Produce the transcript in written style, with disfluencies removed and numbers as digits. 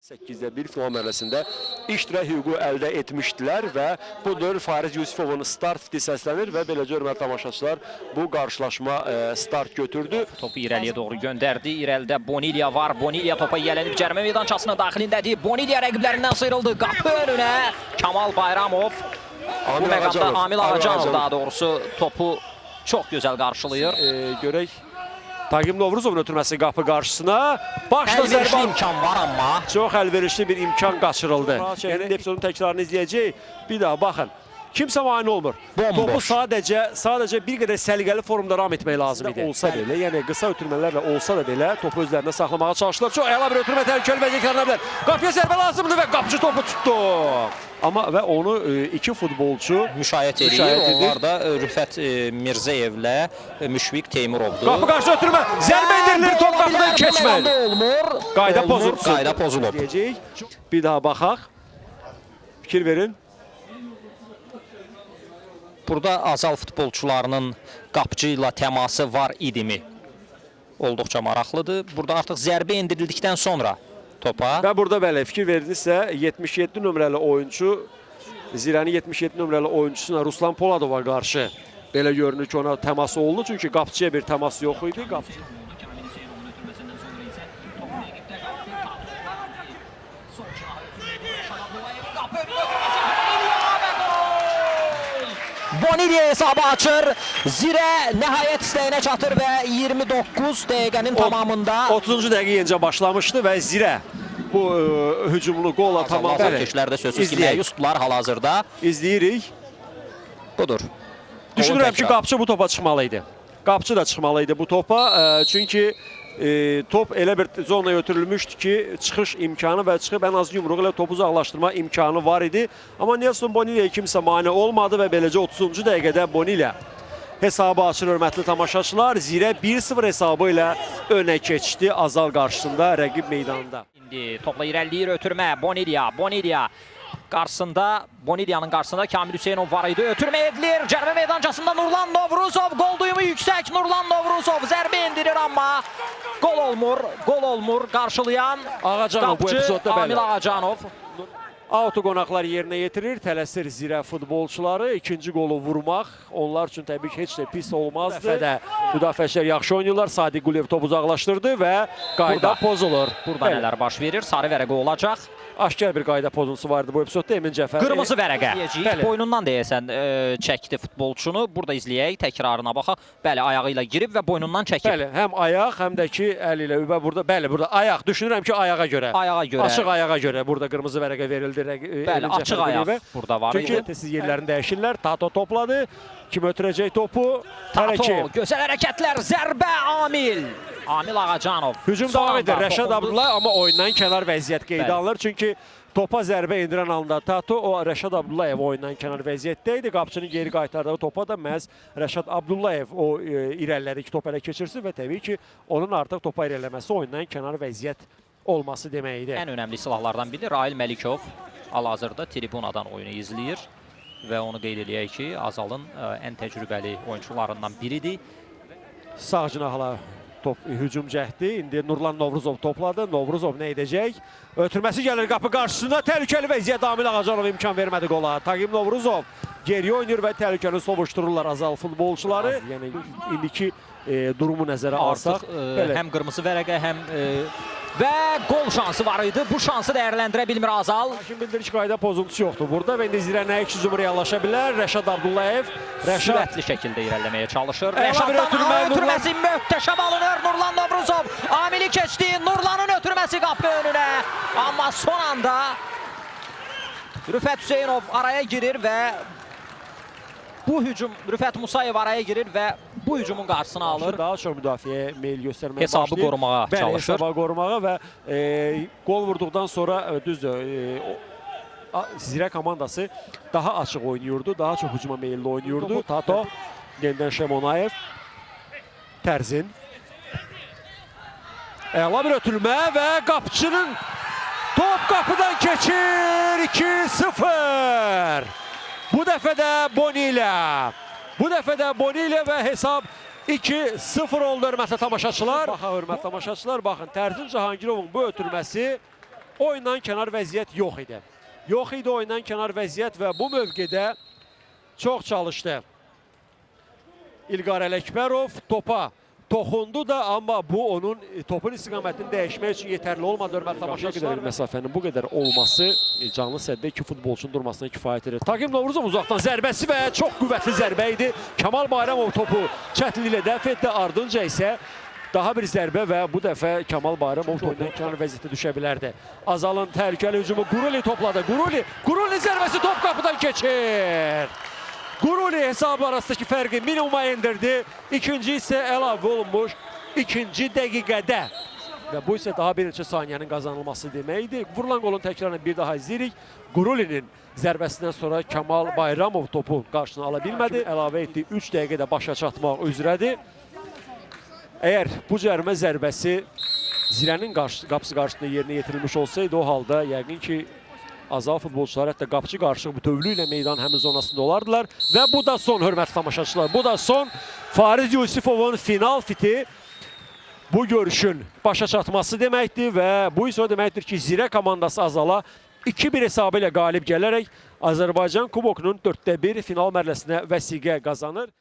8-də 1 final mərhələsində iştirak hüququ əldə etmişdilər və budur Fariz Yusifovun start fiti səslənir və beləcə hörmətli tamaşaçılar bu qarşılaşma start götürdü. Topu irəliyə doğru göndərdi. İrəlidə Bonilya var. Bonilya topa yiyələnib cərimə meydançasının daxilindədir. Bonilya rəqiblərindən sıyrıldı. Qapı önünə Kamal Bayramov. Bu məqamda Amil Ağacanov daha doğrusu topu çox gözəl qarşılayır. Görək Taqim Novruzovun ötürməsi qapı qarşısına. Başla zərbə imkan var amma. Çox əlverişli bir imkan qaçırıldı. Yəni epizodun təkrarını izləyəcəyik. Bir daha baxın. Kimsə mane olmur. Bomboş. Topu sadəcə bir qədər səliqəli formda ram etmək lazım idi. Olsa belə, yəni qısa ötürmələrlə olsa da belə topu özlərində saxlamağa çalışdılar. Çox əla bir ötürmə təhlükəli vəziyyət yarana bilər. Qapıya zərbə lazımdır və qapıcı topu tutdu. Amma və onu iki futbolçu müşayiət edir. Onlar da Rüfət Mirzəyevlə Müşfiq Teymurovdur. Qapı qarşı ötürmə, zərbə endirilir, top qapıdan keçmədi. Olmur. Qayda pozulub. Qayda pozulub. Bir daha baxaq. Fikir verin. Burada Azal futbolçularının qapıcı ilə təması var idimi? Olduqca maraqlıdır. Burada artıq zərbə endirildikdən sonra topa. Və burada bəli, fikir verdinizsə 77 nömrəli oyunçu, Zirənin 77 nömrəli oyunçusuna Ruslan Poladova qarşı belə görünür ki, ona təması oldu. Çünki qapıcıya bir təmas yox idi. Qapıcı. Bonilya hesabı açır. Zirə nəhayət istəyinə çatır və 29 dəqiqənin tamamında 30-cu dəqiqə yenicə başlamışdı və Zirə bu hücumunu qolla tamamladı. Azarkeşlər də sözsüz ki, məyusdular hal-hazırda. İzləyirik. Budur. Düşünürəm ki, qapıcı bu topa çıxmalı idi. Qapıcı da çıxmalı idi bu topa. Çünki top elə bir zonaya ötürülmüşdü ki, çıxış imkanı və çıxıb ən az yumruğu ilə topu uzaqlaşdırma imkanı var idi. Amma Nelson Bonilya'ya kimsə mane olmadı və beləcə 30-cu dəqiqədə Bonilya hesabı açır hörmətli tamaşaçılar. Zirə 1-0 hesabı ilə önə keçdi Azal qarşısında rəqib meydanında. İndi topla irəliləyir ötürmə Bonilya, Bonilya. Qarşısında, Bonilyanın qarşısında Kamil Hüseynov var idi. Ötürmə edilir. Cərimə meydançasında Nurlan Novruzov. Qol duyumu yüksək. Nurlan Novruzov zərbə endirir amma qol olmur. Qol olmur. Qarşılayan Ağacanov bu epizodda bəli. Amil Ağacanov. Auto qonaqlar yerinə yetirir. Tələsir Zirə futbolçuları. İkinci qolu vurmaq onlar üçün təbii ki, heç də pis olmazdı. Bu dəfə də müdafiəçilər yaxşı oynayırlar. Sadiq Quliyev topu uzaqlaşdırdı və qayda pozulur. Burada nələr baş verir? Sarı vərəqə olacaq. Aşkar bir qayda pozuntusu vardı bu epizodda Emin Cəfər. Qırmızı vərəqə. Boynundan deyəsən çəkdi futbolçunu. Burada izləyək, təkrarına baxaq. Bəli, ayağı ilə girib və boynundan çəkib. Bəli, həm ayaq, həm də ki əl ilə. Və burada, bəli, burada ayaq. Düşünürəm ki, ayağa görə. Ayağa görə. Açıq ayağa görə burada qırmızı vərəqə verildi. Bəli, açıq ayaq burada var idi. Çünki siz yerlərini dəyişirlər. Tato topladı. Kim ötürəcək topu? Tato, gözəl hərəkətlər, zərbə Amil. Amil Ağacanov. Hücum davam edir. Rəşad Abdullayev amma oyundan kənar vəziyyət qeydə alınır. Çünki topa zərbə endirən anda Tato, o Rəşad Abdullayev oyundan kənar vəziyyətdə idi. Qapıçının geri qaytardığı topa da məhz Rəşad Abdullayev o irəlilədi ki, top ələ keçirsin və təbii ki, onun artıq topa irəliləməsi oyundan kənar vəziyyət olması demək idi. Ən önəmli silahlardan biri Rail Məlikov hal-hazırda tribunadan oyunu izləyir və onu qeyd eləyək ki, Azalın ən təcrübəli oyunçularından biridir. Sağ cinahla top hücum cəhdi. İndi Nurlan Novruzov topladı. Novruzov nə edəcək? Ötürməsi gəlir qapı qarşısında. Təhlükəli vəziyyət Amil Ağacanov imkan vermədi qola. Taqim Novruzov geriyə oynayır və təhlükəni sovuşdururlar Azal futbolçuları. Yəni indiki durumu nəzərə alsaq, həm qırmızı vərəqə, həm və qol şansı var idi. Bu şansı dəyərləndirə bilmir Azal. Hakim bildirir ki, qayda pozuntusu yoxdur burada və indi Zirə nə hücumu reallaşa bilər. Rəşad Abdullayev. Sürətli şəkildə irəliləməyə çalışır. Rəşaddan ötürməsi möhtəşəm alınır. Nurlan Novruzov Amili keçdi. Nurlanın ötürməsi qapı önünə. Amma son anda Rüfət Hüseynov araya girir və bu hücum, Rüfət Musayev araya girir və bu hücumun qarşısını alır. Daha çox müdafiəyə meyil göstərməyə başlayır. Hesabı qorumağa çalışır. Hesabı qorumağa və qol vurduqdan sonra düzdür, Zirə komandası daha açıq oynayırdı, daha çox hücuma meyilli oynayırdı. Tato, yenidən Şemonayev, Tərzin. Əla bir ötürmə və qapıçının top qapıdan keçir. 2-0. Bu dəfə də Bonilya. Bu dəfə də Bonilya və hesab 2-0 oldu hörmətli tamaşaçılar. Baxın, hörmətli tamaşaçılar, baxın, Tərzin Cahangirovun bu ötürməsi Oyundan kənar vəziyyət yox idi. Yox idi oyundan kənar vəziyyət və bu mövqedə çox çalışdı. İlqar Ələkbərov topa toxundu da, amma bu onun topun istiqamətini dəyişmək üçün yetərli olmadı, hörmətli tamaşaçılar. Bu qədər məsafənin bu qədər olması canlı səddə iki futbolçunun durmasına kifayət edir. Taqim Novruzov uzaqdan zərbəsi və çox qüvvətli zərbə idi. Kamal Bayramov topu çətinliklə dəf etdi. Ardınca isə daha bir zərbə və bu dəfə Kamal Bayramov topu kənar vəziyyətə düşə bilərdi. Azalın təhlükəli hücumu Quruli topladı. Quruli zərbəsi, top qapıdan keçir. Quruli hesabı arasındakı fərqi minimuma endirdi. İkinci isə əlavə olunmuş ikinci dəqiqədə. Və bu isə daha bir neçə saniyənin qazanılması deməkdir. Vurulan qolun təkrarını bir daha izləyirik. Qurulinin zərbəsindən sonra Kamal Bayramov topu qarşısına ala bilmədi. Əlavə etdiyi 3 dəqiqədə başa çatmaq üzrədir. Əgər bu cərimə zərbəsi Zirənin qapısı qarşısında yerinə yetirilmiş olsaydı, o halda yəqin ki, Azal futbolçuları hətta qapıcı qarşı bütövlüklə meydan həmin zonasında olardılar. Və bu da son, hörmətli tamaşaçılar. Bu da son. Fariz Yusifovun final fiti bu görüşün başa çatması deməkdir və bu isə o deməkdir ki, Zirə komandası Azala 2-1 hesabı ilə qalib gələrək Azərbaycan Kubokunun 4-1 final mərhələsinə vəsiqə qazanır.